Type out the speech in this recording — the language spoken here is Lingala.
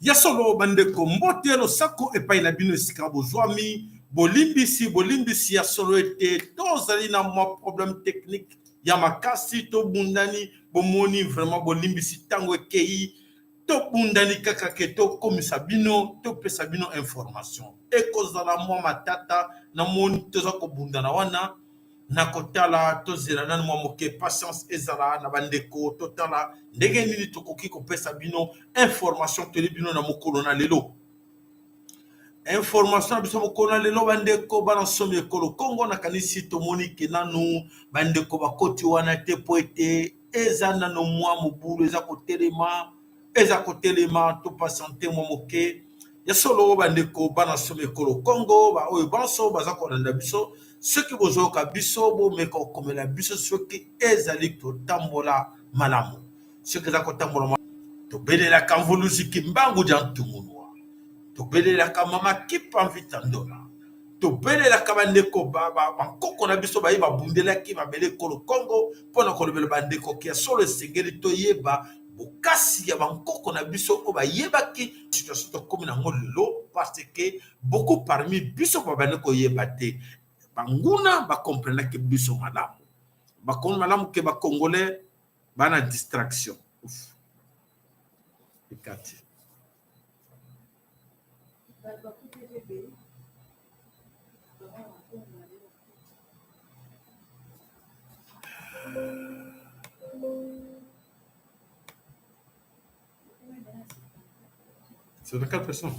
Ya solo bandeko, mbote losako epai na bino esika bozwami. Bolimbisi, bolimbisi ya solo ete tozali na mwa problème technique ya makasi, tobundani, bomoni vraiment bolimbisi ntango ekei, tobundani kaka ke tokomisa bino, topesa bino information. Ekozala mwa matata, namoni toza kobundana wana na kotala, tozela nanu mwa moke, patience ezala na bandeko, totala ndenge nini tokoki kopesa bino information toli bino na mokolo na lelo. Information na biso mokolo na lelo bandeko bana nsomi ekolo Kongo, nakanisi tomoni ke nanu bandeko bakoti wana te mpo ete eza nano mwa mobulu eza kotelema, eza kotelema, topatiente mwa moke. Ya solo bandeko bana nsomi ekolo Kongo, baoyo banso baza kolanda biso, soki bozoyoka biso bomeka kokomela biso soki ezali kotambola malamu, soki eza kotambola malamu. Tobelelaka Mvuluzi Kimbangu dia Ntungunua, tobelelaka Mama Kipa Mvita Ndola, tobelelaka bandeko bankoko na biso baye babundelaki mabele ekolo Kongo mpo na kolobela bandeko ke ya solo esengeli toyeba bokasi ya bankoko na biso oyo bayebaki situation tokomi nango lelo, parce que beaucoup parmi biso babandi koyeba te. Banguna bakomprenaki biso malamu, bakomi malamu ke bacongolais bana distraction. Ouf. Ekati. C'est 24 personnes.